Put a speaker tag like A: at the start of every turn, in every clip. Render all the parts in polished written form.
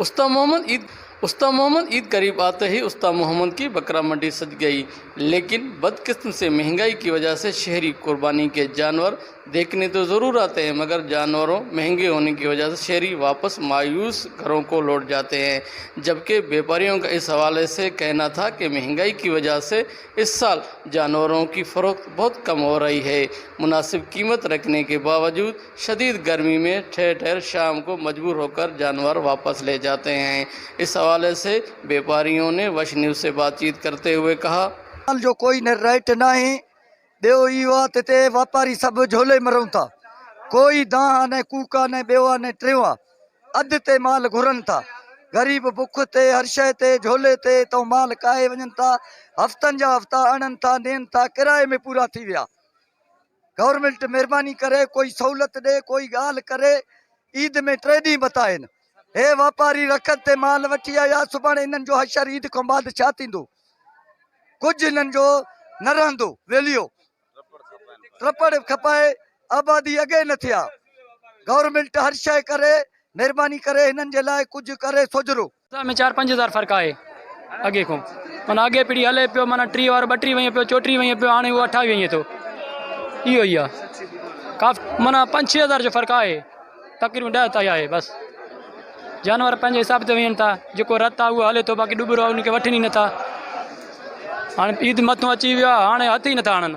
A: उस्ता मोहम्मद ईद उस्ता मोहम्मद ईद करीब आते ही उस्ता मोहम्मद की बकरा मंडी सज गई, लेकिन बदकिस्म से महंगाई की वजह से शहरी कुर्बानी के जानवर देखने तो ज़रूर आते हैं, मगर जानवरों महंगे होने की वजह से शहरी वापस मायूस घरों को लौट जाते हैं। जबकि व्यापारियों का इस हवाले से कहना था कि महंगाई की वजह से इस साल जानवरों की फ़रोख्त बहुत कम हो रही है। मुनासिब कीमत रखने के बावजूद शदीद गर्मी में ठहर ठहर शाम को मजबूर होकर जानवर वापस ले जाते हैं। इस हवाले से व्यापारियों ने वश न्यूज़ से बातचीत करते हुए कहा,
B: माल जो कोई न रेट नाहे। ॿियो इहो आहे त हिते वापारी सभु झोले मरूं था। कोई दांह न कूका न ॿियो आहे न टियों आहे, अधु ते माल घुरनि था। ग़रीब बुख ते, हर शइ ते, झोले ते हितां माल काहे वञनि था। हफ़्तनि जा हफ़्ता आणनि था, ॾियनि था, किराए में पूरा थी विया। गवर्नमेंट महिरबानी करे कोई सहूलत ॾे, कोई ॻाल्हि करे। ईद में टे ॾींहं बताइनि, हे वापारी रखत ते माल वठी आया, सुभाणे हिननि जो हशर ईद खां बाद छा थींदो? कुझु हिननि जो न रहंदो। वेलियो ट्रपड़ खपाए, आबादी अॻे न थिया। गवर्नमेंट हर शइ करे, महिरबानी करे हिननि जे लाइ कुझु करे सोझरो।
C: ۾ 4-5 هزار فرق آهي اڳي کان. معنيٰ اڳي پيڙهي هلي پيو، معنيٰ 30 وارو 32 وڃي پيو، 34 وڃي پيو، هاڻي اهو 28 وڃي ٿو. اهو ئي آهي ڪافي، معنيٰ 5-6 هزار جو فرق آهي، تقريبن 10 تائين آهي. بس جانور پنهنجي حساب تي وڃن ٿا. جيڪو رت آهي اهو هلي ٿو، باقي ڏٻرو آهي ان کي وٺن ئي نٿا. هاڻي عيد مٿون اچي ويو آهي، هاڻي هٿ ئي نٿا هڻن.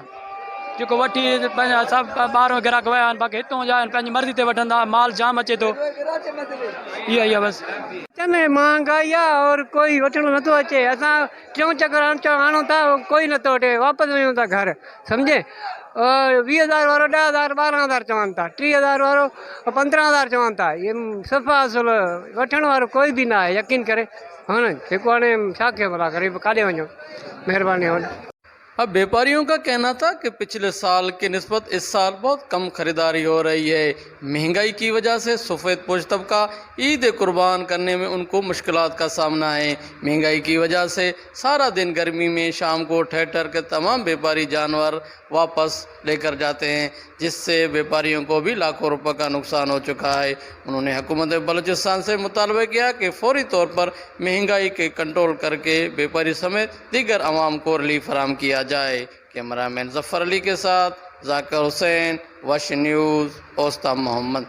C: جيڪو وٺي پنهنجا سڀ ٻاهرون گراهڪ ويا آهن، باقي هتون جا آهن پنهنجي مرضي تي وٺندا. مال جام اچي ٿو. اها ئي آهي بس.
D: چن مهانگائي آ اور ڪوئي وٺڻ نٿو اچي. اسان ٽيون چڪر آڻون ٿا، ڪوئي نٿو وٺي، واپس وڃون ٿا گهر. سمجهي، 20 هزار وارو 10 هزار، 12 هزار چون ٿا، 30 هزار وارو 15 هزار چون ٿا. اهي صفا اصل وٺڻ وارو ڪوئي به نه آهي. يقين ڪري هن جيڪو هاڻي ڇا ڪيون ڀلا، غريب ڪاڏي وڃون؟ مهرباني هن.
A: अब व्यापारियों का कहना था कि पिछले साल के निस्बत इस साल बहुत कम खरीदारी हो रही है। महंगाई की वजह से सफ़ेद पोश तबका ईद कुर्बान करने में उनको मुश्किलात का सामना है। महंगाई की वजह से सारा दिन गर्मी में शाम को ठहर ठहर के तमाम व्यापारी जानवर वापस लेकर जाते हैं, जिससे व्यापारियों को भी लाखों रुपए का नुकसान हो चुका है। उन्होंने हुकूमत बलूचिस्तान से मुतालबा किया कि फौरी तौर पर महंगाई के कंट्रोल करके व्यापारी समेत दीगर आवाम को रिलीफ फराहम किया जाए। कैमरा मैन जफ़र अली के साथ जाकिर हुसैन, वश न्यूज़, ओस्ता मोहम्मद।